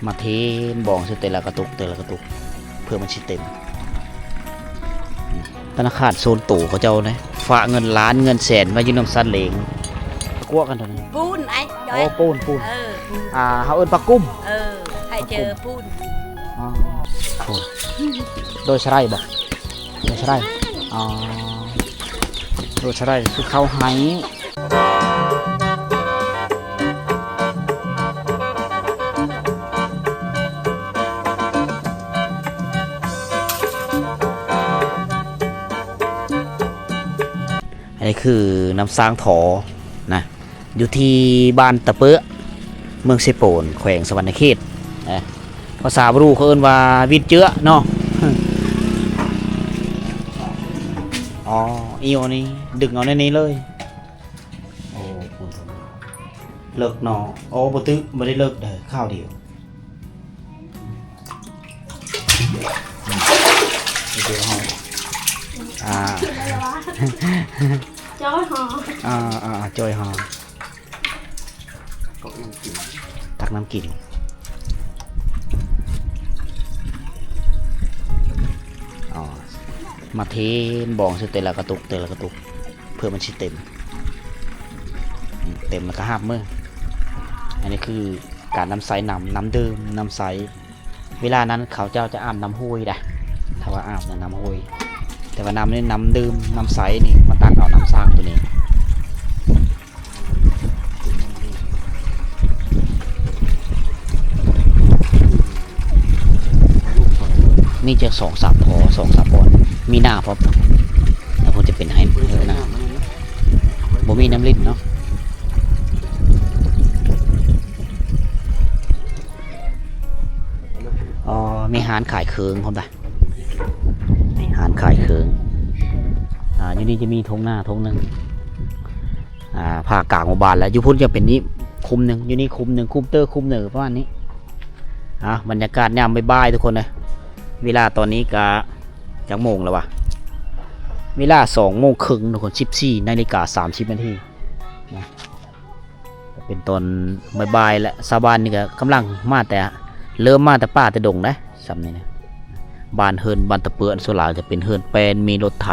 ມາເທນບອງໃສ່ແຕ່ລະກະຕຸກ ແຕ່ລະກະຕຸກ ເພື່ອມັນຊິເຕັມ. ທະນາຄານສ່ວນໂຕເຂົາເຈົ້າເດ້ ຝາກເງິນລ້ານເງິນແສນໄວ້ຢູ່ນຳສັດລ້ຽງ. ກວກກັນເທົ່ານັ້ນ. ປູນໄອ້ດອຍ. ໂອ້ ປູນ ປູນ. ເອີ ປູນ. ອ່າ ເຮົາເອີ້ນປາກຸ້ມ. ເອີ ໃຫ້ເຈີປູນ. ອໍ ປູນ. ໂດຍສະໄລບໍ່? ໂດຍສະໄລ. ອໍ ໂດຍສະໄລຄືເຂົ້າໄຮ່. ອັນນີ້ຄືນ້ຳສ້າງທໍນະ ຢູ່ທີ່ບ້ານຕະເປິ ເມືອງເຊໂປນ ແຂວງສະຫວັນນະເຂດ. ເອີ ພາສາບຣູເຂົາເອີ້ນວ່າວິດເຈືອເນາະ. ອໍ ອີ່ຫຍັງນີ້ ດຶງເອົາໃນນີ້ເລີຍ. ໂອ້ ເລິກເນາະ. ໂອ້ ບໍ່ຕຶ ບໍ່ໄດ້ເລິກເດີ ຄາວດຽວ. ດຽວເຮົາ ອ່າ ຈ້ອຍຫໍ. ອ່າ ອ່າ ຈ້ອຍຫໍ. ຕັກນ້ຳກິນ ຕັກນ້ຳກິນ. ອໍ ມາເທນບອງໃສ່ແຕ່ລະກະຕຸກ ແຕ່ລະກະຕຸກ ເພື່ອມັນຊິເຕັມ. ອືມ ເຕັມແລ້ວກະຫາບມື. ອັນນີ້ຄືການນຳໃຊ້ນ້ຳ ນ້ຳດື່ມ ນ້ຳໃຊ້. ເວລານັ້ນເຂົາເຈົ້າຈະອາບນ້ຳຫ້ວຍໄດ໋ ຖ້າວ່າອາບນະນ້ຳຫ້ວຍ. ແຕ່ວ່ານ້ຳນີ້ນ້ຳດື່ມ ນ້ຳໃຊ້ນີ້ ມາຕັກເອົານ້ຳສ້າງໂຕນີ້. ມີຈັກສອງສາມ ພໍສອງສາມບ່ອນ ມີໜ້າພ້ອມ. ແລ້ວເພິ່ນຈະເປັນໄຮ່ເຮັດນາ ບໍ່ມີນ້ຳລິນເນາະ. ອໍ ມີຮ້ານຂາຍເຄື່ອງພ້ອມໄດ໋ ຮ້ານຂາຍເຄື່ອງ. ອ່າ ຢູ່ນີ້ຈະມີທົ່ງນາທົ່ງໜຶ່ງ ອ່າ ພາກກາງໝູ່ບ້ານ ແລ້ວຢູ່ພຸ້ນຈະເປັນນີ້ຄຸ້ມໜຶ່ງ ຢູ່ນີ້ຄຸ້ມໜຶ່ງ ຄຸ້ມເຕີຄຸ້ມເໜີ ປະມານນີ້. ອ່າ ບັນຍາກາດຍາມບ່າຍໆ ທຸກຄົນເອີຍ. ເວລາຕອນນີ້ກະຈັກໂມງແລ້ວວະ? ເວລາສອງໂມງເຄິ່ງ ທຸກຄົນ ສິບສີ່ນາລິກາສາມສິບນາທີນະ. ເປັນຕອນບ່າຍໆ ແລະ ຊາວບ້ານນີ້ກະກຳລັງມາແຕ່ ເລີ່ມມາແຕ່ປ່າແຕ່ດົງເດ້ ຊ່ຳນີ້ນະ. ບ້ານເຮືອນ ບ້ານຕະເປິ ອັນສ່ວນຫຼາຍຈະເປັນເຮືອນແປ້ນ ມີລົດໄຖ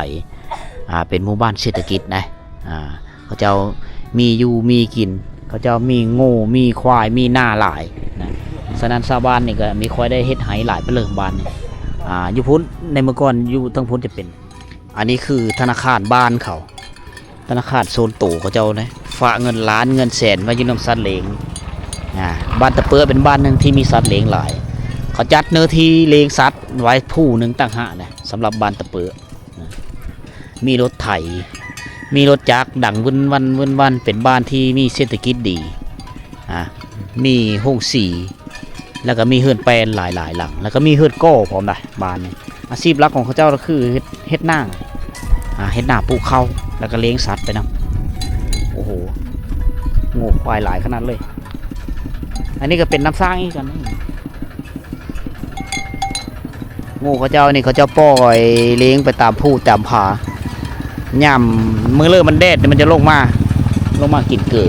ອ່າ ເປັນໝູ່ບ້ານເສດຖະກິດນະ. ອ່າ ເຂົາເຈົ້າມີຢູ່ມີກິນ ເຂົາເຈົ້າມີງົວ ມີຄວາຍ ມີນາຫຼາຍນະ. ສະນັ້ນຊາວບ້ານນີ້ກະມີ ຄ່ອຍໄດ້ເຮັດໄຮ່ຫຼາຍປານເລີຍບ້ານນີ້. ອ່າ ຢູ່ພຸ້ນ ໃນເມື່ອກ່ອນຢູ່ທາງພຸ້ນຈະເປັນ ອັນນີ້ຄືທະນາຄານບ້ານເຂົາ ທະນາຄານສ່ວນໂຕເຂົາເຈົ້າເດ້ ຝາກເງິນລ້ານເງິນແສນໄວ້ຢູ່ນຳສັດລ້ຽງ. ອ່າ ບ້ານຕະເປິເປັນບ້ານໜຶ່ງທີ່ມີສັດລ້ຽງຫຼາຍ ເຂົາຈັດເນື້ອທີ່ລ້ຽງສັດໄວ້ພູໜຶ່ງຕ່າງຫາກນະ ສຳລັບບ້ານຕະເປິ. ມີລົດໄຖ ມີລົດຈັກດັງວຶ້ນວັນວຶ້ນວັນ ເປັນບ້ານທີ່ມີເສດຖະກິດດີ. ອ່າ ມີໂຮງສີ ແລ້ວກະມີເຮືອນແປ້ນຫຼາຍໆຫຼັງ ແລ້ວກະມີເຮືອນກໍ່ພ້ອມໄດ໋ ບ້ານນີ້. ອາຊີບຫຼັກຂອງເຂົາເຈົ້າກະຄືເຮັດ ເຮັດນາ ອ່າ ເຮັດນາປູກເຂົ້າ ແລ້ວກະລ້ຽງສັດໄປນຳ. ໂອ້ໂຫ ງົວຄວາຍຫຼາຍຂະໜາດເລີຍ. ອັນນີ້ກະເປັນນ້ຳສ້າງອີກອັນໜຶ່ງ. ງູເຂົາເຈົ້ານີ້ ເຂົາເຈົ້າປ່ອຍລ້ຽງໄປຕາມພູຕາມຜາ ຍາມມື້ເລີ້ມັນແດດນີ້ ມັນຈະລົງມາ ລົງມາກິນເກີ.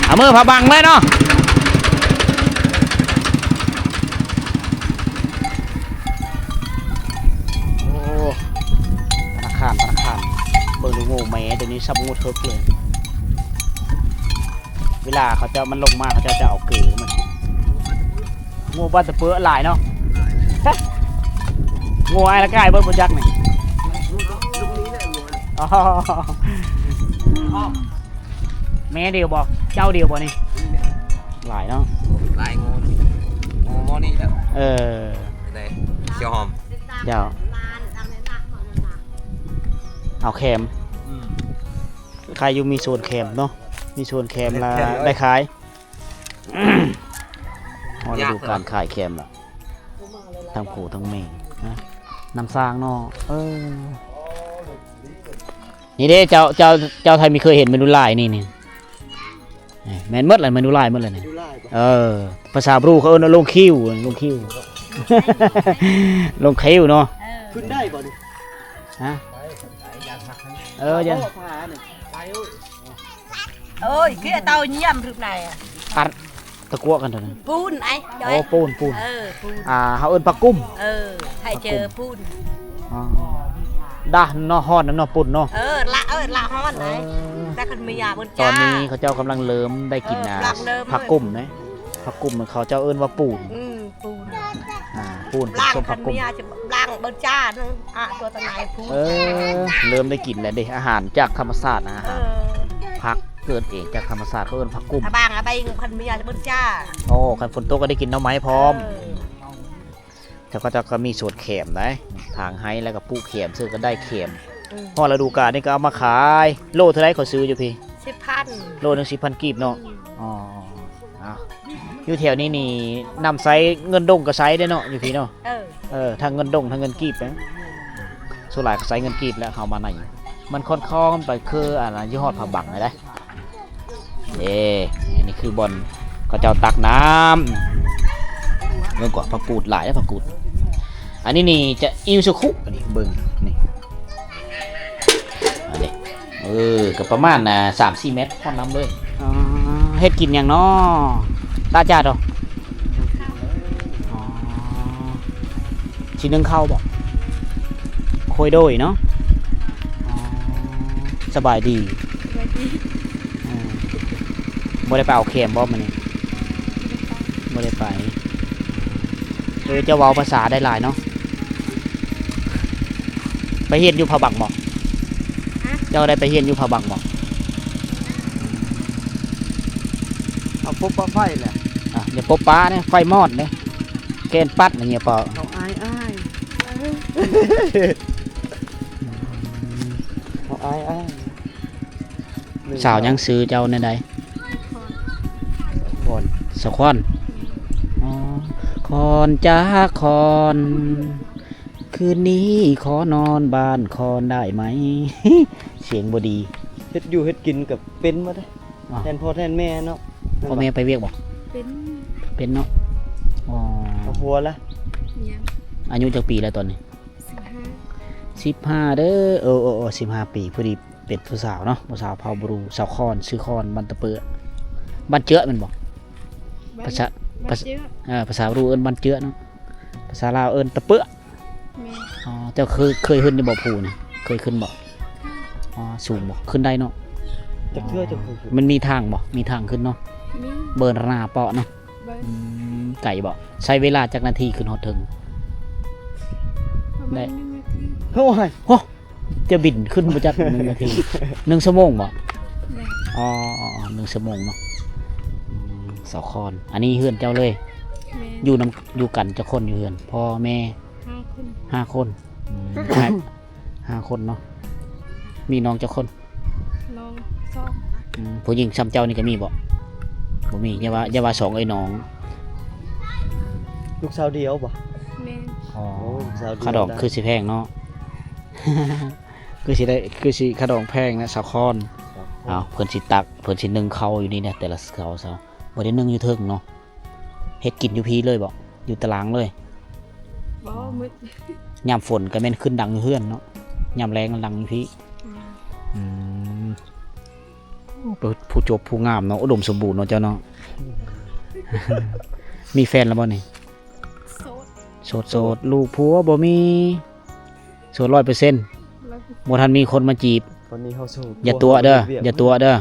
ເອົາມືພາບັງໄວ້ເນາະ. ໂອ້ ທະນາຄານ ທະນາຄານ ເບິ່ງດູ ງູແມ່ໂຕນີ້ ສ່ຳງູເຖິກເລີຍ. ເວລາເຂົາເຈົ້າມັນລົງມາ ເຂົາເຈົ້າຈະເອົາເກີມັນ. ງູບ້ານຕະເປິຫຼາຍເນາະ. ງູອ້າຍລະກາຍເບິດບໍ່ຈັກນີ້. ອໍ ແມ່ດຽວບໍ່? ເຈົ້າດຽວບໍ່ນີ້? ຫຼາຍເນາະ. ຫຼາຍງູ ງູໝໍນີ້ແຫຼະ. ເອີ ໄດ້ ຂຽວຫອມ. ເຈົ້າ ເອົາແຄມ. ອືມ ຂາຍຢູ່ ມີສວນແຄມເນາະ ມີສວນແຄມລະໄດ້ຂາຍ. ຮອດລະດູການຂາຍແຄມລະ ທັງຜູ້ທັງແມ່ນະ ນ້ຳສ້າງເນາະ. ເອີ ນີ້ເດ້ ເຈົ້າ ເຈົ້າ ເຈົ້າໄທມີເຄີຍເຫັນແມ່ນູລາຍນີ້ ນີ້ ແມ່ນໝົດລະ ແມ່ນູລາຍໝົດລະນີ້. ເອີ ພາສາບຣູເຂົາເອີ້ນວ່າລົງຄິວ ລົງຄິວ ລົງຄິວເນາະ. ຂຶ້ນໄດ້ບໍ່ນີ້? ຮະ? ເອີ ຢ່າ ໂອ້ຍ ຄືເຕົາຢ້ຽມຫຼືໃດ. ອັດຕະກົວກັນໂຕນັ້ນ ປູນໄອ້ ໂອ້ ປູນ ປູນ ເອີ ປູນ ອ່າ ເຮົາເອີ້ນຜັກກຸ້ມ ເອີ ໃຫ້ເຈີປູນ ອໍ ດາເນາະ ຮ້ອນນຳເນາະ ປູນເນາະ ເອີ ລະ ເອີ ລະຮ້ອນໄອ້ ເອີ ແຕ່ຄັນມີຢາເບິ່ງ ຕອນນີ້ເຂົາເຈົ້າກຳລັງເລີ່ມໄດ້ກິນ ເອີ ອ່າ ກຳລັງເລີ່ມ ຜັກກຸ້ມເນາະ ຜັກກຸ້ມເຂົາເຈົ້າເອີ້ນວ່າປູນ ອືມ ປູນ ອ່າ ປູນເປັນສົ້ມຜັກກຸ້ມ ບາງເບິ່ງຈ້ານະ ອາ ຕົວຕະໄນພູ ເອີ ເລີ່ມໄດ້ກິນແລ້ວເດ້ ອາຫານຈາກທຳມະຊາດ ອາຫານ ເອີ ຜັກເກີດເອງຈາກທຳມະຊາດ ເຂົາເອີ້ນຜັກກຸ້ມ ອາບາງອາໄປຄັນມີຢາເບິ່ງຈ້າ ໂອ້ ຄັນຝົນຕົກກໍໄດ້ກິນໜໍ່ໄມ້ພ້ອມ ເອີ ເຈົ້າ ເຂົາເຈົ້າກໍມີສວນແຂມໄດ໋ ຖາງໄຮ່ ແລ້ວກໍປູກແຂມ ເຊິ່ງກໍໄດ້ແຂມ ອືມ ຮອດລະດູການນີ້ກໍເອົາມາຂາຍ ໂລເທົ່າໃດ ເຂົາຊື້ຢູ່ພີ້? ສິບພັນ ໂລໜຶ່ງສິບພັນກີບເນາະ ອືມ ອໍ ເອົາ ຢູ່ແຖວນີ້ນີ້ ນ້ຳໃຊ້ເງິນດົງກໍໃຊ້ເດ້ເນາະ ຢູ່ພີ້ເນາະ ເອີ ເອີ ທັງເງິນດົງທັງເງິນກີບນະ ສ່ວນຫຼາຍກໍໃຊ້ເງິນກີບແຫຼະ ເຮົາມາໃນ ມັນຄ່ອນຂ້ອງໄປຄື ອັນ ຢູ່ຮອດພະບັງໄດ໋ ເດ້ ນີ້ຄືບ່ອນເຂົາເຈົ້າຕັກນ້ຳ ເບິ່ງກວ່າ ຜັກກູດຫຼາຍເດ້ ຜັກກູດ ອັນນີ້ນີ້ຈະອິວສະຄຸ ອັນນີ້ເບິ່ງ ນີ້ ອັນນີ້ ເອີ ກໍປະມານ ອ່າ ສາມສີ່ແມັດ ຮອດນ້ຳເລີຍ ອໍ ເຮັດກິນຫຍັງນໍ ຕາຈາດ ອໍ ອໍ ຊິໜຶ້ງເຂົ້າບໍ? ໂຄຍໂດຍເນາະ ອໍ ສະບາຍດີ ສະບາຍດີ ເອີ ບໍ່ໄດ້ໄປເອົາແຄມບໍມື້ນີ້? ບໍ່ໄດ້ໄປ ບໍ່ໄດ້ໄປ ເອີ ເຈົ້າເວົ້າພາສາໄດ້ຫຼາຍເນາະ ໄປຮຽນຢູ່ພະບັງບໍ? ຮະ? ເຈົ້າໄດ້ໄປຮຽນຢູ່ພະບັງບໍ? ເອົາປົບປະໄຟແຫຼະ ອ່ະ ຢ່າປົບປະເດ້ ໄຟມອດເດ້ ແກນປັດນະເຍປະ ເອົາອ້າຍອ້າຍ ເອົາອ້າຍອ້າຍ ສາວຫຍັງ ຊື່ເຈົ້າແນວໃດ? ຄອນ ສາວຄອນ ອໍ ຄອນຈາຄອນ ຄືນນີ້ຂໍນອນບ້ານຄອນໄດ້ໄໝ? ສຽງບໍ່ດີ ເຮັດຢູ່ເຮັດກິນກໍເປັນໝົດເດ້ ອໍ ແທນພໍ່ແທນແມ່ເນາະ ພໍ່ແມ່ໄປວຽກບໍ່? ເປັນ ເປັນເນາະ ອໍ ເອົາຜົວລະ? ຍັງ ອາຍຸຈັກປີແລ້ວຕອນນີ້? ສິບຫ້າ ສິບຫ້າເດີ ເອີ ເອີ ເອີ ສິບຫ້າປີ ພໍດີເປັນຜູ້ສາວເນາະ ຜູ້ສາວເຜົ່າບຣູ ສາວຄອນ ຊື່ຄອນ ບ້ານຕະເປືອ ບ້ານເຈືອແມ່ນບໍ່? ບ້ານ ພາສາ ບ້ານເຈືອ ພາສາ ເອີ ພາສາບຣູເອີ້ນບ້ານເຈືອເນາະ ພາສາລາວເອີ້ນຕະເປືອ ແມ່ນ ອໍ ເຈົ້າເຄີຍ ເຄີຍຂຶ້ນຢູ່ບໍ່ພູນີ້? ເຄີຍຂຶ້ນບໍ່? ອໍ ສູງບໍ່? ຂຶ້ນໄດ້ເນາະ ຈັກເທື່ອເຈົ້າເຄີຍຂຶ້ນ? ມັນມີທາງບໍ່? ມີທາງຂຶ້ນເນາະ ມີ ເບີນາເປາະເນາະ ເບິ່ງ ອືມ ໄກບໍ່? ໃຊ້ເວລາຈັກນາທີຂຶ້ນຮອດເທິງ? ປະມານ ໄດ້ ໜຶ່ງນາທີ ໂອ້ຍ ໂອ້ ຈະບິນຂຶ້ນບໍ່ຈັກໜຶ່ງນາທີ ໜຶ່ງຊົ່ວໂມງບໍ່? ແມ່ນ ອໍ ໜຶ່ງຊົ່ວໂມງເນາະ ອືມ ສາວຄອນ ອັນນີ້ເຮືອນເຈົ້າເລີຍ? ແມ່ນ ຢູ່ນຳ ຢູ່ກັນຈັກຄົນຢູ່ເຮືອນ? ພໍ່ແມ່ ຫ້າຄົນ ຫ້າຄົນ ອືມ ຫ້າຄົນເນາະ ມີນ້ອງຈັກຄົນ? ນ້ອງສອງ ອືມ ຜູ້ຍິງຊ່ຳເຈົ້ານີ້ກໍມີບໍ່? ບໍ່ມີ ຢ່າວ່າ ຢ່າວ່າສອງເອີຍນ້ອງ ລູກສາວດຽວບໍ່? ແມ່ນ ອໍ ໂອ້ ລູກສາວດຽວ ຄ່າດອງຄືຊິແພງເນາະ ຄືຊິໄດ້ ຄືຊິຄ່າດອງແພງນະ ສາວຄອນ ສາວຄອນ ເອົາ ເພິ່ນຊິຕັກ ເພິ່ນຊິໜຶ້ງເຂົ້າຢູ່ນີ້ນະ ແຕ່ລະເຊົ້າ ບໍ່ໄດ້ໜຶ້ງຢູ່ເທິງເນາະ ເຮັດກິນຢູ່ພີ້ເລີຍບໍ່? ຢູ່ຕະລາງເລີຍ ບໍ່ ມືດ ຍາມຝົນກໍແມ່ນຂຶ້ນດັງຢູ່ເຮືອນເນາະ ຍາມແລ້ງດັງຢູ່ພີ້ ອືມ ອືມ ໂອ້ ເປັນຜູ້ຈົບຜູ້ງາມເນາະ ອຸດົມສົມບູນເນາະເຈົ້າເນາະ ມີແຟນແລ້ວບໍ່ນີ້? ໂສດ ໂສດ ໂສດ ລູກຜົວບໍ່ມີ ໂສດຮ້ອຍເປີເຊັນ ຮ້ອຍເປີເຊັນ ບໍ່ທັນມີຄົນມາຈີບ ຕອນນີ້ເຮົາໂສດ ຢ່າຕົວະເດີ ບໍ່ມີວຽກ ຢ່າຕົວະເດີ ໂດຍ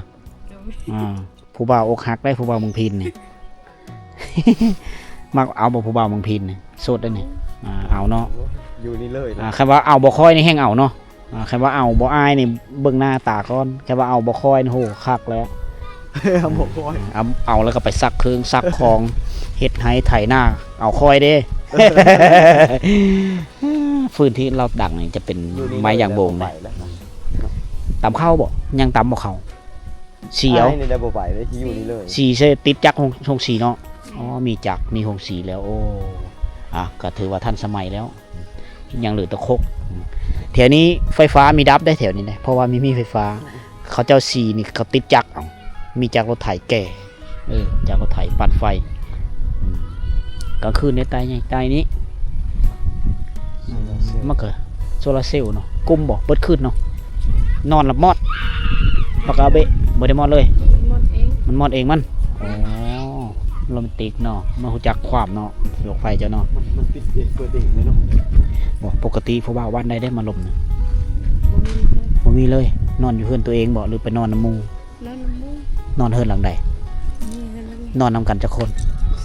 ອ່າ ຜູ້ບ່າວອົກຫັກໄດ໋ ຜູ້ບ່າວເມືອງພີນນີ້ ມັກເອົາບໍ່ຜູ້ບ່າວເມືອງພີນນີ້? ໂສດໄດ໋ນີ້ ອ່າ ເອົາເນາະ ຢູ່ນີ້ເລີຍ ອ່າ ຄັນວ່າເອົາບໍ່ຄ່ອຍນີ້ແຮ່ງເອົາເນາະ ອ່າ ຄັນວ່າເອົາບໍ່ອ້າຍນີ້ ເບິ່ງໜ້າຕາກ່ອນ ຄັນວ່າເອົາບໍ່ຄ່ອຍນີ້ ໂຫ ຄັກແລ້ວ ເອົາບໍ່ຄ່ອຍ ເອົາ ເອົາແລ້ວກໍໄປຊັກເຄື່ອງຊັກຂອງ ເຮັດໄຮ່ໄຖນາ ເອົາຄ່ອຍເດ້ ຟືນທີ່ລາວດັງນີ້ຈະເປັນໄມ້ຢາງໂບງເດ້ ຕຳເຂົ້າບໍ່? ຍັງຕຳບໍ່ເຂົ້າ? ສີເອົາ ອ້າຍນີ້ໄດ້ບໍ່ໄປເລີຍ ຊິຢູ່ນີ້ເລີຍ ສີໃສ່ຕິດຈັກໂຮງ ໂຮງສີເນາະ ອໍ ມີຈັກ ມີໂຮງສີແລ້ວ ໂອ້ ອ່ະ ກໍຖືວ່າທັນສະໄໝແລ້ວ ຍັງເຫຼືອແຕ່ຄົກ ແຖວນີ້ໄຟຟ້າມີດັບໄດ໋ ແຖວນີ້ນະ ເພາະວ່າມີ ມີໄຟຟ້າ ເຂົາເຈົ້າສີນີ້ ເຂົາຕິດຈັກເອົາ ມີຈັກລົດໄຖແກ່ ເອີ ຈາກລົດໄຖປັ່ນໄຟ ອືມ ກາງຄືນໄດ້ໄຕ່ໃຫຍ່ໄຕ່ນີ້ ອືມ ໂຊລາເຊວ ມັນກໍໂຊລາເຊວເນາະ ກຸ້ມບໍ່ ເບິດຄືນເນາະ ນອນຫຼັບມອດ ປາກກະເບະ ບໍ່ໄດ້ມອດເລີຍ ມັນມອດເອງ ມັນມອດເອງມັນ ອໍ ໂຣແມນຕິກເນາະ ມາຮູ້ຈັກຄວາມເນາະ ໂລກໄຟເຈົ້າເນາະ. ມັນ ມັນປິດເອງເປີດເອງເລີຍເນາະ. ບໍ່ ປົກກະຕິຜູ້ບ່າວບ້ານໃດເດ້ມາລົມນະ? ບໍ່ມີເລີຍ. ບໍ່ມີເລີຍ. ນອນຢູ່ເຮືອນຕົວເອງບໍ່ ຫຼືໄປນອນນຳໝູ່? ນອນນຳໝູ່. ນອນເຮືອນຫຼັງໃດ? ມີເຮືອນຫຼັງ ນອນນຳກັນຈັກຄົນ?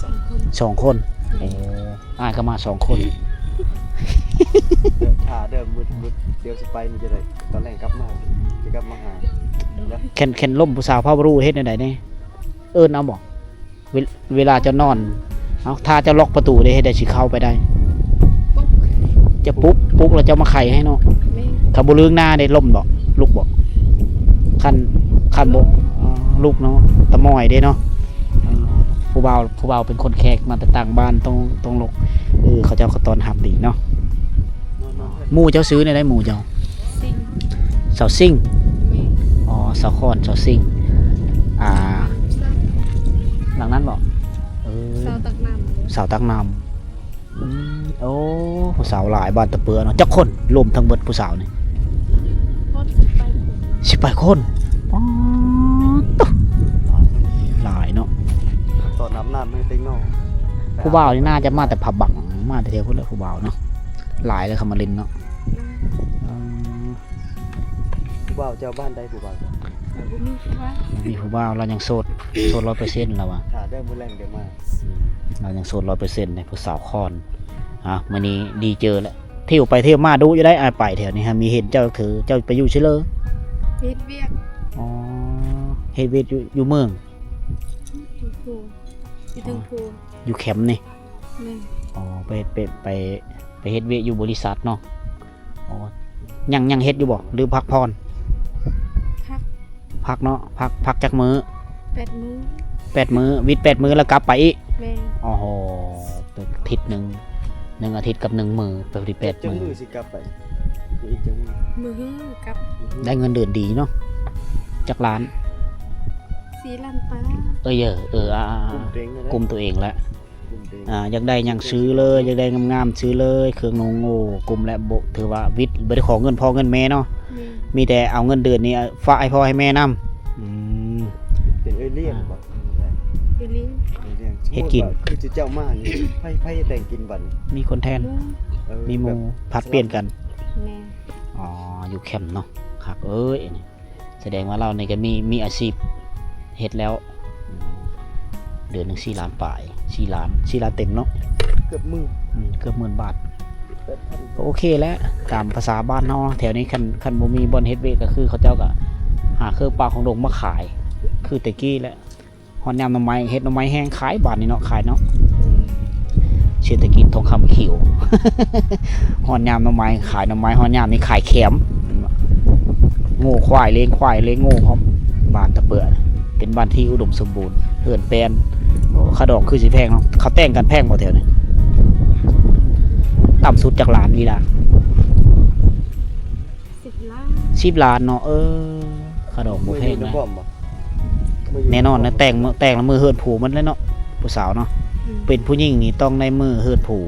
ສອງຄົນ. ສອງຄົນ. ແມ່ນ. ໂອ້ ອ້າຍກໍມາສອງຄົນ. ຖ້າເດີ ມື້ ມື້ດຽວຊິໄປນີ້ຈະໄດ້ ຕອນແລງກັບມາ ຊິກັບມາຫາ. ໂດຍ. ຄັນ ຄັນລົມຜູ້ສາວພາວບໍ່ຮູ້ເຮັດແນວໃດແດ່? ເອີ້ນເອົາບໍ່? ເວ ເວລາເຈົ້ານອນ ເອົ້າ ຖ້າເຈົ້າລັອກປະຕູເດ້ ເຮັດໃດຊິເຂົ້າໄປໄດ້? ປຸກ. ຈະປຸກ ປຸກແລ້ວເຈົ້າມາໄຂໃຫ້ເນາະ. ແມ່ນ. ຖ້າບໍ່ລຶງໜ້າເດ້ ລົມບໍ່ ລຸກບໍ່? ຄັນ ຄັນບໍ່ ອໍ ລຸກເນາະ ຕາໝ້ອຍເດ້ເນາະ. ເອີ ຜູ້ບ່າວ ຜູ້ບ່າວເປັນຄົນແຂກມາແຕ່ຕ່າງບ້ານ ຕ້ອງ ຕ້ອງລຸກ. ເອີ ເຂົາເຈົ້າກໍຕ້ອນຮັບດີເນາະ. ໝູ່ເຈົ້າຊື່ແນວໃດ ໝູ່ເຈົ້າ? ຊິງ. ສາວຊິງ. ແມ່ນ. ອໍ ສາວຄອນ ສາວຊິງ. ອ່າ ຫຼັງນັ້ນບໍ່? ເອີ ສາວຕັກນ້ຳ. ສາວຕັກນ້ຳ. ອືມ ໂອ້ ຜູ້ສາວຫຼາຍ ບ້ານຕະເປືອເນາະ. ຈັກຄົນລວມທັງເບິດຜູ້ສາວນີ້? ຄົນ ສິບປາຍຄົນ. ສິບປາຍຄົນ. ປາດໂທ້ ຫຼາຍເນາະ. ຕອນອາບນ້ຳໃຫ້ເຕັງນ້ອງ. ຜູ້ບ່າວນີ້ໜ້າຈະມາແຕ່ພະບັງ ມາແຕ່ແຖວພຸ້ນແຫຼະ ຜູ້ບ່າວເນາະ. ຫຼາຍແລ້ວເຂົ້າມາຫຼິ້ນເນາະ. ອືມ ອືມ ຜູ້ບ່າວເຈົ້າບ້ານໃດ ຜູ້ບ່າວເຈົ້າ? ເອີ ບໍ່ມີຜູ້ບ່າວ. ບໍ່ມີຜູ້ບ່າວ ລາວຍັງໂສດ ໂສດຮ້ອຍເປີເຊັນລາວວ່າ. ຖ້າໄດ້ມື້ແລງດຽວມາ. ອືມ ລາວຍັງໂສດຮ້ອຍເປີເຊັນເດ້ ຜູ້ສາວຄອນ. ອ່າ ມື້ນີ້ດີເຈີແລ້ວ. ທ່ຽວໄປທ່ຽວມາດຸຢູ່ໄດ໋ ອ້າຍໄປແຖວນີ້ຫາມີເຫັນເຈົ້າຄື ເຈົ້າໄປຢູ່ໃສເລີ? ເຮັດວຽກ. ອໍ ເຮັດວຽກຢູ່ ຢູ່ເມືອງ? ຢູ່ພູ ຢູ່ເທິງພູ. ອໍ ຢູ່ແຄມນີ້? ແມ່ນ. ອໍ ໄປ ໄປ ໄປ ໄປເຮັດວຽກຢູ່ບໍລິສັດເນາະ. ອໍ ຍັງ ຍັງເຮັດຢູ່ບໍ່ ຫຼືພັກຜ່ອນ? ພັກ. ພັກເນາະ ພັກ ພັກຈັກມື້? ແປດມື້. ແປດມື້ ວິດແປດມື້ແລ້ວກັບໄປອີກ? ແມ່ນ. ໂອ້ໂຫ ອາທິດໜຶ່ງ ໜຶ່ງອາທິດກັບໜຶ່ງມື້ ໄປໄດ້ແປດມື້. ຈັກມື້ຊິກັບໄປ ອີກຈັກມື້? ມື້ຮືກັບ. ໄດ້ເງິນເດືອນດີເນາະ. ຈັກລ້ານ? ສີ່ລ້ານປາຍ. ເອີຍ ເອີ ອາ ກຸມຕົວເອງແຫຼະ. ອ່າ ຢາກໄດ້ຫຍັງຊື້ເລີຍ ຢາກໄດ້ງາມໆຊື້ເລີຍ ເຄື່ອງນຸ່ງ. ໂອ້ ກຸມແລ້ວ ບໍ່ ຖືວ່າວິດ ບໍ່ໄດ້ຂໍເງິນພໍ່ເງິນແມ່ເນາະ. ແມ່ນ. ມີແຕ່ເອົາເງິນເດືອນນີ້ຝາກໃຫ້ພໍ່ໃຫ້ແມ່ນຳ. ອືມ ເປັນເອື້ອຍລ້ຽງບໍ່? ເອື້ອຍລ້ຽງ. ເຮັດກິນ. ຄືເຈົ້າມານີ້ ໃຜ ໃຜແຕ່ງກິນບັດນີ້? ມີຄົນແທນ. ເອີ ມີໝູ່ ແບບຜັດປ່ຽນກັນ. ແມ່ນ. ອໍ ຢູ່ແຄມເນາະ ຄັກເອີຍ ອັນນີ້. ສະແດງວ່າລາວນີ້ກໍມີ ມີອາຊີບເຮັດແລ້ວ. ເດືອນໜຶ່ງສີ່ລ້ານປາຍ ສີ່ລ້ານ ສີ່ລ້ານເຕັມເນາະ. ເກືອບໝື່ນ. ອືມ ເກືອບໝື່ນບາດ. ແປດພັນ. ກໍໂອເຄແຫຼະ ຕາມພາສາບ້ານເຮົາ. ແຖວນີ້ຄັນ ຄັນບໍ່ມີບ່ອນເຮັດວຽກ ກໍຄືເຂົາເຈົ້າກໍຫາເຄື່ອງປ່າຂອງດົງມາຂາຍ ຄືແຕ່ກີ້ແຫຼະ. ຮອດຍາມໜໍ່ໄມ້ ເຮັດໜໍ່ໄມ້ແຫ້ງຂາຍບາດນີ້ເນາະ ຂາຍເນາະ. ເສດຖະກິດທອງຄຳຂຽວ ຮອດຍາມໜໍ່ໄມ້ຂາຍໜໍ່ໄມ້ ຮອດຍາມນີ້ຂາຍແຄມ. ໂງ່ຄວາຍ ລ້ຽງຄວາຍ ລ້ຽງໂງ່ພ້ອມ. ບ້ານຕະເປືອ ເປັນບ້ານທີ່ອຸດົມສົມບູນ ເຮືອນແປນ. ໂອ້ ຄ່າດອງຄືຊິແພງເນາະ. ເຂົາແຕ່ງກັນແພງບໍ່ແຖວນີ້? ຕ່ຳສຸດຈັກລ້ານ ອີ່ຫຼ້າ? ສິບລ້ານ. ສິບລ້ານເນາະ. ເອີ ຄ່າດອກບໍ່ແພງນະ. ແນ່ນອນນະ ແຕ່ງ ແຕ່ງລະມືເຮືອນຜູໝົດແລ້ວເນາະ ຜູ້ສາວເນາະ. ອືມ ເປັນຜູ້ຍິງນີ້ຕ້ອງໄດ້ມືເຮືອນຜູ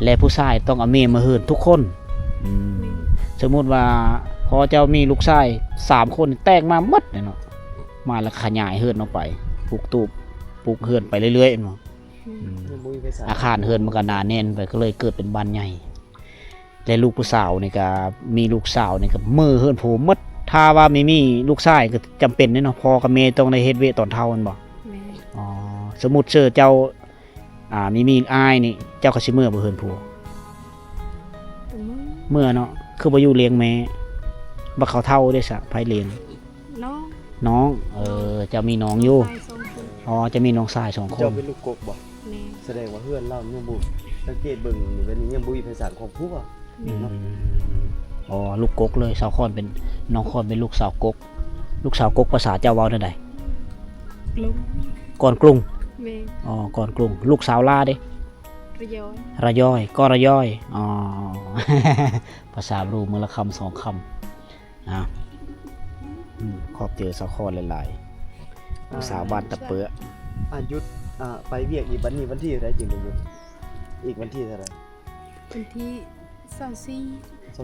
ແລະຜູ້ຊາຍຕ້ອງເອົາເມຍມາເຮືອນທຸກຄົນ. ອືມ ແມ່ນ. ສົມມຸດວ່າພໍ່ເຈົ້າມີລູກຊາຍສາມຄົນ ແຕ່ງມາໝົດເນາະ ມາແລ້ວຂະຫຍາຍເຮືອນອອກໄປ ປຸກຕູບ ປຸກເຮືອນໄປເລື້ອຍໆເນາະ. ອືມ ອືມ ຍັງບໍ່ມີໃຜສ້າງ. ອາຄານເຮືອນມັນກໍໜາແໜ້ນໄປ ກໍເລີຍເກີດເປັນບ້ານໃຫຍ່. ແລະລູກຜູ້ສາວນີ້ກໍ ມີລູກສາວນີ້ກໍມືເຮືອນຜູໝົດ. ຖ້າວ່າມີ ມີລູກຊາຍກໍຈຳເປັນເດ້ເນາະ ພໍ່ກັບແມ່ຕ້ອງໄດ້ເຮັດວຽກຕອນເຖົ້າແມ່ນບໍ່? ແມ່ນ. ອໍ ສົມມຸດເຊີເຈົ້າ ອ່າ ມີ ມີອ້າຍນີ້ ເຈົ້າກໍຊິເມືອບໍ່ເຮືອນຜົວ? ເມືອ. ເມືອເນາະ. ຄືບໍ່ຢູ່ລ້ຽງແມ່? ບັດເຂົາເຖົ້າເດ້ຊະ ໃຜລ້ຽງ? ນ້ອງ. ນ້ອງ. ເອີ ນ້ອງ ເຈົ້າມີນ້ອງຢູ່. ນ້ອງຊາຍສອງຄົນ. ອໍ ເຈົ້າມີນ້ອງຊາຍສອງຄົນ. ເຈົ້າເປັນລູກກົກບໍ່? ແມ່ນ. ສະແດງວ່າເຮືອນລາວຍັງບໍ່ ສັງເກດເບິ່ງນີ້ ແບບນີ້ຍັງບໍ່ມີໃຜສ້າງຄອບຄົວ. ອືມ ເນາະ. ອໍ ລູກກົກເລີຍ ສາວຄອນເປັນ ນ້ອງຄອນເປັນລູກສາວກົກ. ລູກສາວກົກພາສາເຈົ້າເວົ້າແນວໃດ? ກລຸງ. ກ່ອນກຸງ. ແມ່ນ. ອໍ ກ່ອນກຸງ. ລູກສາວລາເດ້? ລະຍອຍ. ລະຍອຍ ກໍລະຍອຍ. ອໍ ພາສາບຣູ ມື້ລະຄຳສອງຄຳ. ອ່າ ອືມ ຂອບໃຈສາວຄອນຫຼາຍໆ ອ່າ ຜູ້ສາວບ້ານຕະເປືອ. ອ່າ ຢຸດ ອ່າ ໄປວຽກອີກບັດນີ້ ວັນທີເທົ່າໃດຈຶ່ງໄດ້ຢຸດ? ອີກວັນທີເທົ່າໃດ? ວັນທີຊາວສີ່.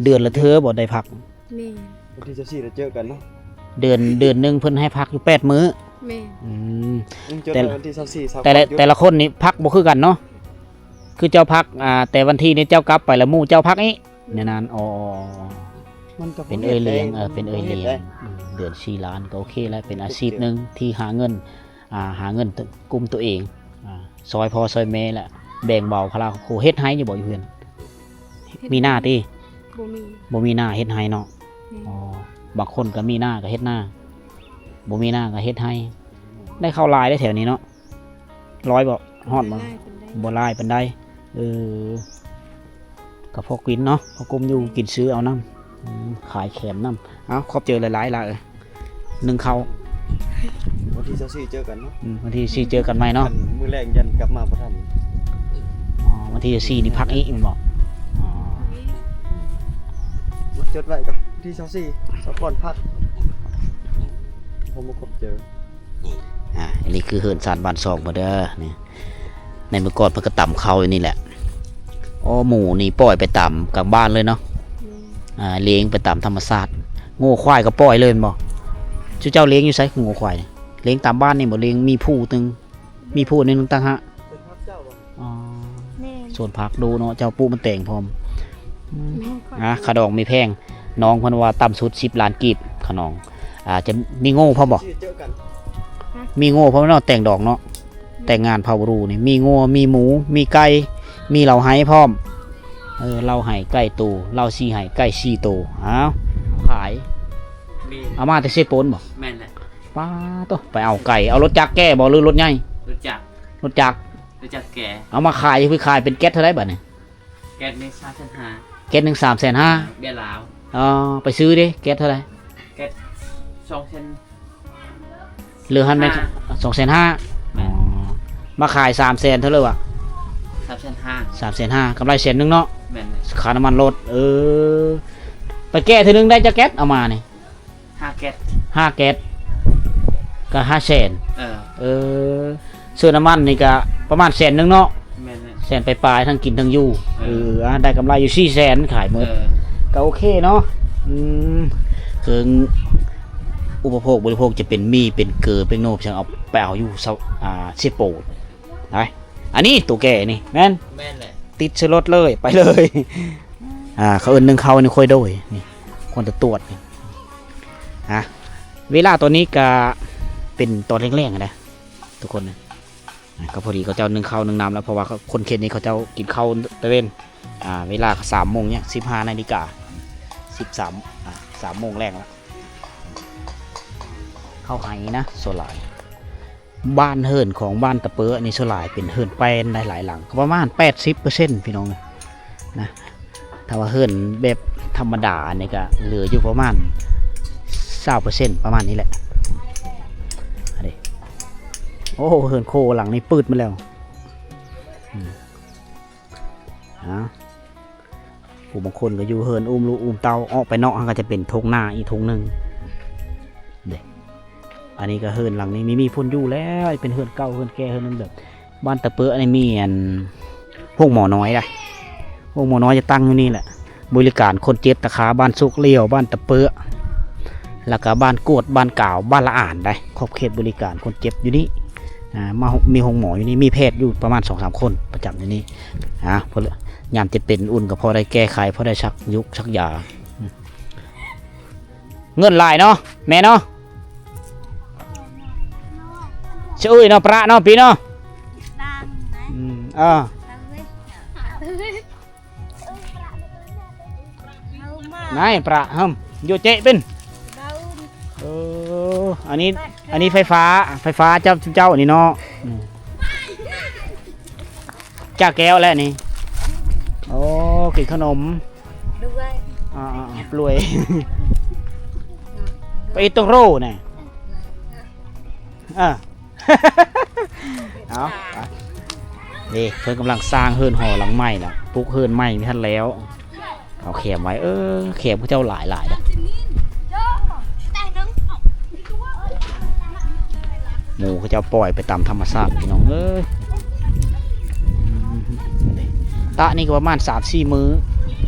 ເດືອນລະເທື່ອບໍ່ໄດ້ພັກ? ແມ່ນ. ວັນທີຊາວສີ່ລະເຈີກັນເນາະ. ເດືອນ ເດືອນໜຶ່ງເພິ່ນໃຫ້ພັກຢູ່ແປດມື້. ແມ່ນ. ອືມ ອືມ ຈົດ ແຕ່ ວັນທີຊາວສີ່ ຊາວ ແຕ່ລະ ແຕ່ລະຄົນນີ້ພັກບໍ່ຄືກັນເນາະ. ຄືເຈົ້າພັກ ອ່າ ແຕ່ວັນທີນີ້ເຈົ້າກັບໄປ ແລ້ວໝູ່ເຈົ້າພັກອີກ ແນວນັ້ນ. ອໍ ມັນກໍ ເປັນເອື້ອຍລ້ຽງ ເອີ ເປັນເອື້ອຍລ້ຽງ ອືມ ເດືອນສີ່ລ້ານ ກໍໂອເຄແລ້ວ ເປັນອາຊີບໜຶ່ງທີ່ຫາເງິນ ອ່າ ຫາເງິນກຸ້ມຕົວເອງ ອ່າ ຊ່ອຍພໍ່ຊ່ອຍແມ່ ແລະ ແບ່ງເບົາພາລະຄອບຄົວ. ເຮັດໄຮ່ຢູ່ບໍ່ ຢູ່ເຮືອນ? ເຮັດ ມີນາຕິ? ບໍ່ມີ ບໍ່ມີນາ ເຮັດໄຮ່ເນາະ. ແມ່ນ. ອໍ ບາງຄົນກໍມີນາກໍເຮັດນາ ບໍ່ມີນາກໍເຮັດໄຮ່. ໄດ້ເຂົ້າຫຼາຍເດ້ແຖວນີ້ເນາະ. ຮ້ອຍບໍ່? ຮອດບໍ່? ບໍ່ຫຼາຍປານໃດ. ບໍ່ຫຼາຍປານໃດ. ເອີ ກໍພໍກິນເນາະ ພໍກຸ້ມຢູ່ ອືມ ກິນຊື້ເອົານຳ. ອືມ ຂາຍແຄມນຳ. ເອົາ ຂອບໃຈຫຼາຍໆ ຫຼາເອີຍ. ໜຶ່ງເຂົ້າ ວັນທີຊາວສີ່ເຈີກັນເນາະ. ອືມ ວັນທີຊາວສີ່ເຈີກັນໃໝ່ເນາະ. ມື້ແລງຢ້ານກັບມາບໍ່ທັນ. ອໍ ວັນທີຊາວສີ່ນີ້ພັກອີກແມ່ນບໍ່? ອໍ ມາຈົດໄວ້ກ່ອນ ວັນທີຊາວສີ່ ສາວພອນພັກ. ບໍ່ມາຄົບເຈີ. ອ່າ ອັນນີ້ຄືເຮືອນຊານບ້ານຊ່ອງເພິ່ນເດີ ນີ້. ໃນເມື່ອກ່ອນເພິ່ນກໍຕຳເຂົ້າຢູ່ນີ້ແຫຼະ. ໂອ້ ໝູນີ້ປ່ອຍໄປຕາມກາງບ້ານເລີຍເນາະ. ແມ່ນ. ອ່າ ລ້ຽງໄປຕາມທຳມະຊາດ. ງົວຄວາຍກໍປ່ອຍເລີຍແມ່ນບໍ່? ຊຸມເຈົ້າລ້ຽງຢູ່ໃສ ງົວຄວາຍ? ລ້ຽງຕາມບ້ານນີ້ບໍ່? ລ້ຽງມີພູໜຶ່ງ ມີພູໜຶ່ງຕ່າງຫາກ. ອໍ ແມ່ນ. ສວນຜັກດູເນາະ ເຈົ້າປູກມັນແຕງພ້ອມ. ອືມ ແມ່ນ. ອ່າ ຂະດອງມີແພງ ນ້ອງເພິ່ນວ່າຕ່ຳສຸດສິບລ້ານກີບ ຂະດອງ. ອ່າ ຈະມີງົວພ້ອມບໍ່? ຮະ? ມີງົວພ້ອມເນາະ ແຕ່ງດອງເນາະ. ແຕ່ງງານເຜົ່າຣູນີ້ ມີງົວ ມີໝູ ມີໄກ່ ມີເລົ້າໄຮ່ພ້ອມ. ເອີ ເລົ້າໄຮ່ໄກ່ໂຕ ເລົ້າຊີ້ໄຮ່ໄກ່ສີ່ໂຕ. ອ້າວ ຂາຍ ແມ່ນ. ເອົາມາແຕ່ເຊໂປນບໍ່? ແມ່ນແຫຼະ. ປ້າໂຕ ໄປເອົາໄກ່ ເອົາລົດຈັກແກ່ບໍ່ ຫຼືລົດໃຫຍ່? ລົດຈັກ. ລົດຈັກ ລົດຈັກແກ່. ເອົາມາຂາຍ ຄືຂາຍເປັນແກັດເທົ່າໃດບາດນີ້? ແກັດໜຶ່ງສາມແສນຫ້າ. ແກັດໜຶ່ງສາມແສນຫ້າ. ເອອ ເບຍລາວ. ອໍ ໄປຊື້ເດ້ ແກັດເທົ່າໃດ? ແກັດສອງແສນ. ເຫຼືອຫັ້ນແມ່ນ ຫ້າ ສອງແສນຫ້າ. ແມ່ນ. ອໍ ມາຂາຍສາມແສນເທົ່າໃດວະ? ສາມແສນຫ້າ. ສາມແສນຫ້າ ກຳໄລແສນໜຶ່ງເນາະ. ແມ່ນ. ຄ່ານ້ຳມັນລົດ. ເອີ ໄປແກ້ເທື່ອໜຶ່ງໄດ້ຈັກແກັດ ເອົາມານີ້? ຫ້າແກັດ. ຫ້າແກັດ ກໍຫ້າແສນ. ເອີ ເອີ ເຊິ່ງນ້ຳມັນນີ້ກໍປະມານແສນໜຶ່ງເນາະ. ແມ່ນ. ແສນປາຍໆ ທັງກິນທັງຢູ່. ເອີ ເອີ ອ່າ ໄດ້ກຳໄລຢູ່ສີ່ແສນ ຂາຍໝົດ. ເອີ ກໍໂອເຄເນາະ. ອືມ ເຄື່ອງອຸປະໂພກບໍລິໂພກ ຈະເປັນໝີ່ ເປັນເກີ ເປັນໂນ ຈັ່ງເອົາໄປເອົາຢູ່ ເຊ ອ່າ ເຊໂປນ. ໄປ ອັນນີ້ໂຕແກ່ນີ້ແມ່ນ? ແມ່ນແຫຼະ. ຕິດໃສ່ລົດເລີຍ ໄປເລີຍ. ອ່າ ເຂົາເອີ້ນໜຶ່ງເຂົ້າໃນຄວາຍໂດຍນີ້ ຄວນຕະຕວດນີ້. ຮະ ເວລາຕອນນີ້ກະເປັນຕອນແລງໆ ນະທຸກຄົນນະ. ອ່າ ກໍພໍດີເຂົາເຈົ້າໜຶ່ງເຂົ້າໜຶ່ງນ້ຳແລ້ວ ເພາະວ່າຄົນເຂດນີ້ເຂົາເຈົ້າກິນເຂົ້າຕະເວັນ. ອ່າ ເວລາກໍສາມໂມງ ຍັງສິບຫ້ານາລິກາ ສິບສາມ ອ່າ ສາມໂມງແລງແລ້ວ. ເຂົ້າໄຮ່ນະ ສ່ວນຫຼາຍ ບ້ານເຮືອນຂອງບ້ານຕະເປີນີ້ ສ່ວນຫຼາຍເປັນເຮືອນແປ້ນໄດ້ຫຼາຍຫຼັງ ກໍປະມານແປດສິບເປີເຊັນ ພີ່ນ້ອງນະ. ຖ້າວ່າເຮືອນແບບທຳມະດານີ້ກໍເຫຼືອຢູ່ປະມານຊາວເປີເຊັນ ປະມານນີ້ແຫຼະ. ອັນນີ້ ໂອ້ ເຮືອນໂຄຫຼັງນີ້ປືດໝົດແລ້ວ. ອືມ ອ່າ ຜູ້ບາງຄົນກໍຢູ່ເຮືອນອຸ້ມລູກອຸ້ມເຕົ້າ ອອກໄປນອກຫັ້ນກໍຈະເປັນທົ່ງນາອີກທົ່ງໜຶ່ງເດ້. ອັນນີ້ກໍເຮືອນຫຼັງນີ້ມີ ມີຄົນຢູ່ແລ້ວ ເປັນເຮືອນເກົ່າເຮືອນແກ່ ເຮືອນນັ້ນແບບ ບ້ານຕະເປີນີ້ມີອັນໂຮງໝໍນ້ອຍໄດ໋ ໂຮງໝໍນ້ອຍຈະຕັ້ງຢູ່ນີ້ແຫຼະ. ບໍລິການຄົນເຈັບຕາຂາ ບ້ານໂຊກລ້ຽວ ບ້ານຕະເປີ ແລ້ວກໍບ້ານກວດ ບ້ານກາວ ບ້ານລະອານໄດ໋ ຂອບເຂດບໍລິການຄົນເຈັບຢູ່ນີ້. ອ່າ ມາ ມີໂຮງໝໍຢູ່ນີ້ ມີແພດຢູ່ປະມານສອງສາມຄົນປະຈຳຢູ່ນີ້. ອ່າ ພໍ ຍາມເຈັບເປັນອຸ່ນກໍພໍໄດ້ແກ້ໄຂ ພໍໄດ້ສັກຍຸກສັກຢາ. ເງິນຫຼາຍເນາະ ແມ່ເນາະ. ຊະເອີຍເນາະ ປະເນາະ ປີເນາະ. ອືມ ເອີ ນາຍປະຫຶ່ມ ໂຍເຈະເປັນ. ເອີ ອັນນີ້ ອັນນີ້ໄຟຟ້າ ໄຟຟ້າເຈົ້າ ເຈົ້ານີ້ເນາະ. ອືມ ຈ້າແກ້ວແຫຼະນີ້. ໂອ້ ກິນຂະໜົມ ອ່າໆ ປ່ວຍ ໄປອີ່ຕົງໂຣນະ. ເອີ ເອົາ ນີ້ເພິ່ນກຳລັງສ້າງເຮືອນຫໍຫຼັງໃໝ່ລະ ປຸກເຮືອນໃໝ່ບໍ່ທັນແລ້ວ. ເອົາແຄມໄວ້ ເອີ ແຄມເຂົາເຈົ້າຫຼາຍໆ ເດ້ ໝູເຂົາເຈົ້າປ່ອຍໄປຕາມທຳມະຊາດ ພີ່ນ້ອງເອີຍ. ຕະນີ້ກໍປະມານສາມສີ່ມື້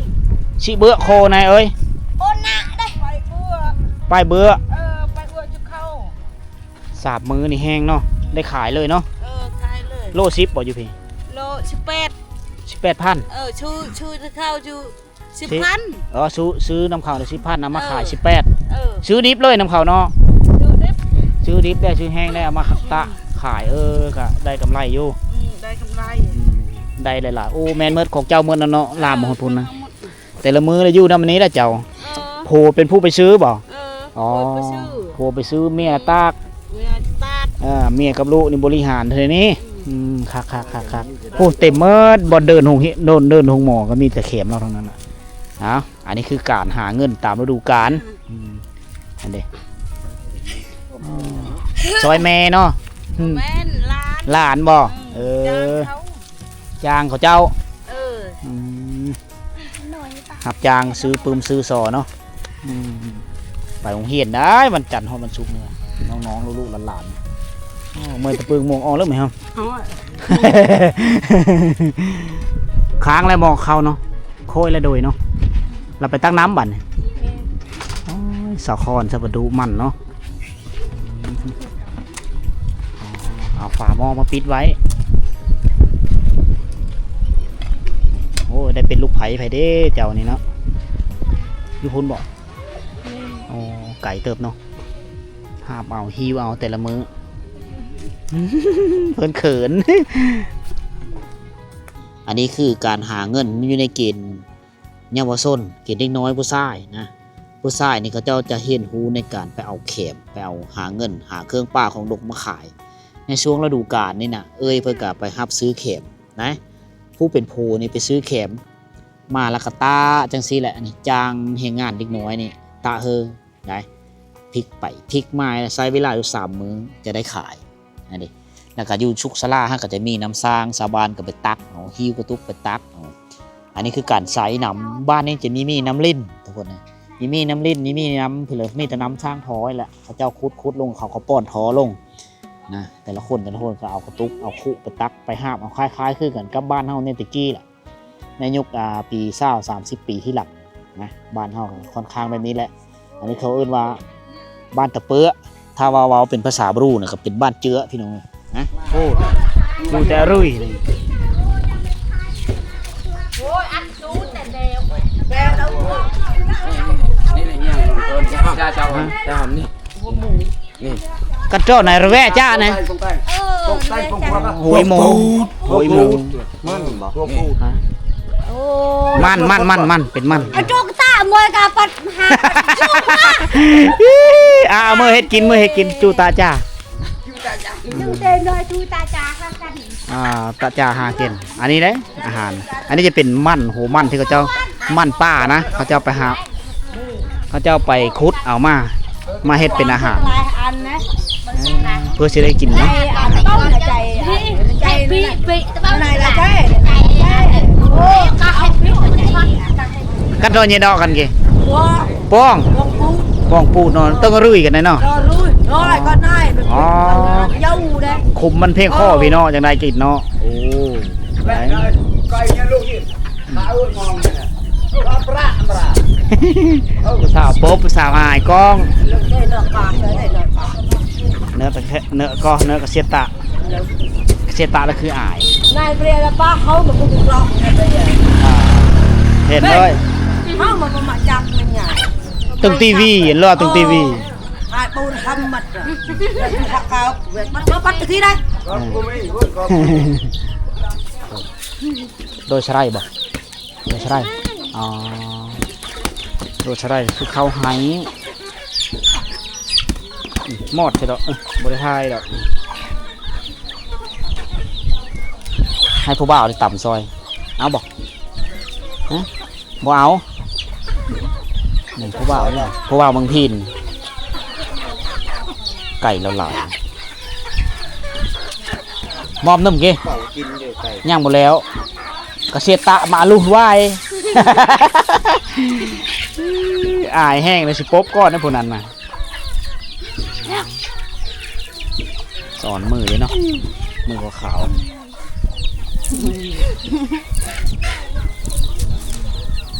ຊິເບືອໂຄນາຍເອີຍ. ໂອນະເດ້ ໄປເບືອ ໄປເບືອ ເອີ ໄປເບືອຈຸເຂົ້າ. ສາມມື້ນີ້ແຮງເນາະ ໄດ້ຂາຍເລີຍເນາະ. ເອີ ຂາຍເລີຍ. ໂລສິບບໍ່ຢູ່ພີ້? ໂລສິບແປດ. ສິບແປດພັນ. ເອີ ຊື້ ຊື້ແຕ່ເຂົາຢູ່ສິບພັນ. ອໍ ຊື້ ຊື້ນຳເຂົາໄດ້ສິບພັນ ເອົາມາຂາຍສິບແປດ. ເອີ ຊື້ດິບເລີຍນຳເຂົາເນາະ. ຊື້ດິບ ຊື້ດິບໄດ້ ຊື້ແຮງໄດ້ ເອົາມາຕາກຂາຍ. ເອີ ກະໄດ້ກຳໄລຢູ່. ອືມ ໄດ້ກຳໄລ. ອືມ ໄດ້ຫຼາຍໆ. ໂອ້ ແມ່ນໝົດ ຂອງເຈົ້າໝົດນະເນາະ. ລາມມາຮອດພຸ້ນນະ. ແຕ່ລະມື້ລະຢູ່ນຳອັນນີ້ລະເຈົ້າ. ເອີ ຜົວເປັນຜູ້ໄປຊື້ບໍ່? ເອີ ອໍ ຜົວໄປຊື້ ຜົວໄປຊື້ ເມຍລະຕາກ. ເມຍຕາກ. ເອີ ເມຍກັບລູກນີ້ບໍລິຫານເທື່ອນີ້. ອືມ ອືມ ຄັກໆໆໆ. ໂອ້ ເຕັມໝົດ ບ່ອນເດີນໂຮງຮຽນ ໂດນເດີນໂຮງໝໍກໍມີແຕ່ແຄມເນາະ ທັງນັ້ນນະ. ເອົາ ອັນນີ້ຄືການຫາເງິນຕາມລະດູການ. ອືມ ອັນເດ ຊ່ອຍແມ່ເນາະ. ອືມ ແມ່ນຫຼານ ຫຼານບໍ່? ເອີ ຈ້າງເຂົາ ຈ້າງເຂົາເຈົ້າ. ເອີ ອືມ ຮັບຈ້າງຊື້ປຶ້ມຊື້ສໍເນາະ. ອືມ ໄປໂຮງຮຽນໄດ້ວັນຈັນຮອດວັນສຸກນີ້ ນ້ອງໆ ລູກໆ ຫຼານໆ. ໂອ້ ເມື່ອຍຕະປຶງມ່ວງອອກເລີຍແມ່ເຮົາ. ໂອ້ຍ ຄ້າງແລ້ວໝໍ້ເຂົ້າເນາະ. ໂຄ້ຍແລ້ວໂດຍເນາະ. ລະໄປຕັກນ້ຳບັດນີ້. ແມ່ນ. ໂອ້ຍ ສາວຄອນສະປະດຸໝັ່ນເນາະ. ເອົາຝາໝໍ້ມາປິດໄວ້. ໂອ້ຍ ໄດ້ເປັນລູກໃຜໃຜເດ້ເຈົ້ານີ້ເນາະ. ຢູ່ພຸ້ນບໍ່? ແມ່ນ. ໂອ້ ໄກເຕີບເນາະ. ຫາບເອົາ ຫິ້ວເອົາແຕ່ລະມື້. ເພິ່ນເຂີນ. ອັນນີ້ຄືການຫາເງິນ ມັນຢູ່ໃນເກນ ເຍົາວະຊົນ ເກນເດັກນ້ອຍຜູ້ຊາຍນະ. ຜູ້ຊາຍນີ້ເຂົາເຈົ້າຈະຮຽນຮູ້ໃນການໄປເອົາແຂມ ໄປເອົາຫາເງິນ ຫາເຄື່ອງປ່າຂອງດົງມາຂາຍ. ໃນຊ່ວງລະດູການນີ້ນະ ເອື້ອຍເພິ່ນກະໄປຮັບຊື້ແຂມນະ. ຜູ້ເປັນຜົວນີ້ໄປຊື້ແຂມມາ ລະກະຕາກຈັ່ງຊີ້ແຫຼະ. ອັນນີ້ຈ້າງແຮງງານເດັກນ້ອຍນີ້ຕາກເຮີ ໄດ້ ພິກໄປພິກມາ ໃຊ້ເວລາຢູ່ສາມມື້ຈະໄດ້ຂາຍ. ອັນນີ້ ແລ້ວກະຢູ່ສຸກສາລາຫັ້ນກະຈະມີນ້ຳສ້າງ ຊາວບ້ານກະໄປຕັກເອົາ ຫິ້ວກະຕຸກໄປຕັກເອົາ. ອັນນີ້ຄືການໃຊ້ນ້ຳ. ບ້ານນີ້ຈະມີ ມີນ້ຳລິນທຸກຄົນນະ. ມີ ມີນ້ຳລິນ ມີ ມີນ້ຳ ພີ້ລະ ມີແຕ່ນ້ຳສ້າງທໍ່ແຫຼະ. ເຂົາເຈົ້າຂຸດ ຂຸດລົງ ເຂົາກະປ້ອນທໍ່ລົງນະ. ແຕ່ລະຄົນ ແຕ່ລະຄົນກະເອົາກະຕຸກ ເອົາຄຸໄປຕັກ ໄປຫາບເອົາ ຄ້າຍໆຄືກັນກັບບ້ານເຮົາໃນແຕ່ກີ້ແຫຼະ. ໃນຍຸກ ອ່າ ປີຊາວ ສາມສິບປີທີ່ຫຼັງນະ ບ້ານເຮົາຂ້ອນຂ້າງແບບນີ້ແຫຼະ. ອັນນີ້ເຂົາເອີ້ນວ່າບ້ານຕະເປິ. ຖ້າວ່າເວົ້າເປັນພາສາບຣູນະ ກະເປັນບ້ານເຈືອພີ່ນ້ອງນະ. ໂອ້ ຢູ່ແຕ່ລຸຍນີ້. ໂອ້ຍ ອັນສູງແຕ່ແນວ ແບບລະ ນີ້ແຫຼະ ນີ້ ເອີ ເຈົ້າ ເຈົ້າ ເຈົ້າ ນີ້ ນີ້ ກັນໂຕໃນລະແວະຈ້ານະ. ເອີ ໂຫຍໝູ ໂຫຍໝູ. ມັນບໍ່? ຮະ? ໂອ້ ມັນ ມັນ ມັນ ມັນ ເປັນມັນ. ອາ ຈູກຕາ ມວຍກະປັດຫາ ຈູກຕາ. ອ່າ ເມືອເຮັດກິນ ເມືອເຮັດກິນ ຈູຕາຈ້າ. ຈູຕາຈ້າ ຈູຕາຈ້າຫາກິນ. ອ່າ ຕາຈ້າຫາກິນ. ອັນນີ້ເດ້ ອາຫານ. ອັນນີ້ຈະເປັນມັນ ໂຫ ມັນທີ່ເຂົາເຈົ້າ ມັນປ່ານະ ເຂົາເຈົ້າໄປຫາ ເຂົາເຈົ້າໄປຂຸດເອົາມາ ມາເຮັດເປັນອາຫານ ຫຼາຍອັນນະ ເພື່ອຊິໄດ້ກິນເນາະ. ໃຈອັນ ໃຈ ໃຈ ໃຈ ໃຈ ໃຈ ໂອ້ ກັນໂຕເຍດອກກັນເກ ປ້ອງ ປ້ອງປູດ ປ້ອງປູດເນາະ. ຕ້ອງລຸຍກັນເນາະ. ອໍ ຂຸມມັນພຽງຄໍພີ່ນ້ອງ ຈັ່ງໄດ້ກິນເນາະ. ໂອ້ ໄກ່ເນາະ ລູກ. ຜູ້ສາວປົບ ຜູ້ສາວອາຍກ້ອງ. ເນື້ອກະ ເນື້ອກະ ເນື້ອກະເຊຍຕະ ກະເຊຍຕະລະຄືອາຍ. ອ່າ ເຫັນເລີຍ ເຮົາມາ ມາຈາກມັນຫຍັງ ຕຶງທີວີ ເຫັນເລີຍ ຕຶງທີວີ. ໂດຍສະໄລບໍ່? ໂດຍສະໄລ ອໍ ໂດຍສະໄລຄືເຂົ້າໄຮ່. ມອດເສຍດອກ ບໍ່ໄດ້ຖ່າຍດອກ. ໃຫ້ຜູ້ບ່າວໄດ້ຕຳຊອຍ ເອົາບໍ່? ຮະ? ບໍ່ເອົາ. ນີ້ຜູ້ບ່າວນີ້ ຜູ້ບ່າວເມືອງພີນ ໄກ່ລາວຫຼາຍ. ມອບໜຶ່ງເກ ຍັງບໍ່ແລ້ວ ກະເຊຍຕະມາລຸວາຍ. ອາຍແຮງເລີຍ ຊິປົບກ່ອນນະຜູ້ນັ້ນນະ. ສອນມືເດ້ເນາະ ມືຂາວໆ.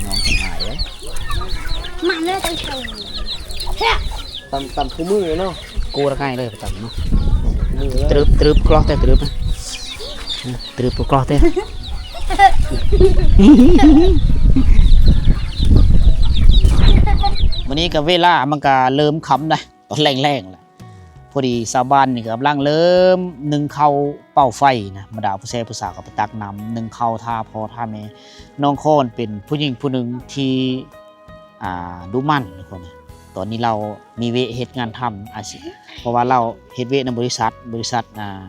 ນ້ອງເພິ່ນຫາຍເດ້ ມາເລີຍ ຕຳ ຕຳ ຕຳຄູ່ມື້ເນາະ. ໂກລະໄກເລີຍປະຈຳເນາະ. ຕຶບຕຶບ ກລໍແຕ່ຕຶບ ຕຶບກລໍແຕ່. ມື້ນີ້ກໍເວລາມັນກໍເລີ່ມຄ່ຳໄດ໋ ຕອນແລງໆແຫຼະ. ພໍດີຊາວບ້ານນີ້ກຳລັງເລີ່ມໜຶ້ງເຂົ້າເປົ່າໄຟນະ, ບັນດາຜູ້ແຊຜູ້ສາວກໍໄປຕັກນ້ຳໜຶ້ງເຂົ້າຖ້າພໍ່ຖ້າແມ່. ນ້ອງຄອນເປັນຜູ້ຍິງຜູ້ໜຶ່ງທີ່ ອ່າ ດຸໝັ່ນທຸກຄົນ. ຕອນນີ້ລາວມີວຽກເຮັດງານທຳອາຊີບ ເພາະວ່າລາວເຮັດວຽກນຳບໍລິສັດ, ບໍລິສັດ ອ່າ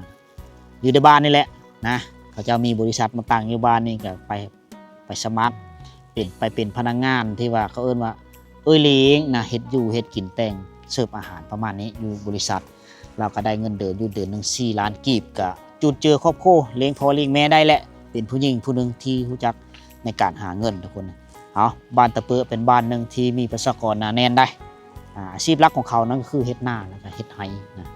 ຢູ່ໃນບ້ານນີ້ແຫຼະນະ. ເຂົາເຈົ້າມີບໍລິສັດມາຕັ້ງຢູ່ບ້ານນີ້ ກໍໄປ ໄປສະໝັກເປັນ ໄປເປັນພະນັກງານທີ່ວ່າເຂົາເອີ້ນວ່າເອື້ອຍລ້ຽງນະ, ເຮັດຢູ່ເຮັດກິນແຕ່ງ ເສີບອາຫານປະມານນີ້ ຢູ່ບໍລິສັດ. ລາວກໍໄດ້ເງິນເດືອນຢູ່ເດືອນໜຶ່ງສີ່ລ້ານກີບ ກໍຈຸນເຈືອຄອບຄົວ ລ້ຽງພໍ່ລ້ຽງແມ່ໄດ້ແຫຼະ. ເປັນຜູ້ຍິງຜູ້ໜຶ່ງທີ່ຮູ້ຈັກໃນການຫາເງິນທຸກຄົນ. ເອົາ ບ້ານຕະເປິເປັນບ້ານໜຶ່ງທີ່ມີປະຊາກອນໜາແໜ້ນໄດ໋. ອາ ອາຊີບຫຼັກຂອງເຂົານັ້ນກໍຄືເຮັດນາ ແລ້ວກໍເຮັດໄຮ່ນະ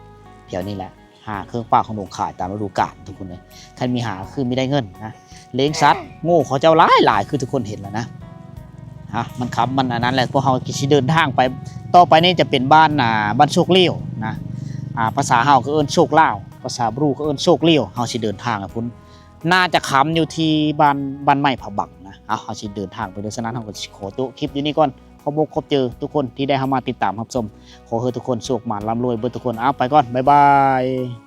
ແຖວນີ້ແຫຼະ. ຫາເຄື່ອງປ່າຂອງດົງຂາຍຕາມລະດູການທຸກຄົນເອີຍ. ຄັນມີຫາກໍຄືມີໄດ້ເງິນນະ. ລ້ຽງສັດ ໂງ່ເຂົາເຈົ້າຫຼາຍໆ ຄືທຸກຄົນເຫັນແລ້ວນະ. ອາ ມັນຄ່ຳ ມັນອັນນັ້ນແຫຼະ ພວກເຮົາກໍຊິເດີນທາງໄປ. ຕໍ່ໄປນີ້ຈະເປັນບ້ານ ອ່າ ບ້ານໂຊກຫຼຽວນະ. ອາ ພາສາເຮົາກໍເອີ້ນໂຊກລາວ, ພາສາບຣູກໍເອີ້ນໂຊກຫຼຽວ. ເຮົາຊິເດີນທາງໄປພຸ້ນ ໜ້າຈະຄ່ຳຢູ່ທີ່ບ້ານ ບ້ານໃໝ່ພະບັງນະ. ເອົາ ເຮົາຊິເດີນທາງໄປເດີ. ສະນັ້ນເຮົາກໍຊິຂໍໂຈະຄລິບຢູ່ນີ້ກ່ອນ. ຂອບອົກຂອບໃຈທຸກຄົນທີ່ໄດ້ເຂົ້າມາຕິດຕາມຮັບຊົມ. ຂໍໃຫ້ທຸກຄົນໂຊກໝານລ່ຳລວຍເບິດທຸກຄົນ. ເອົາ ໄປກ່ອນ ບາຍບາຍ.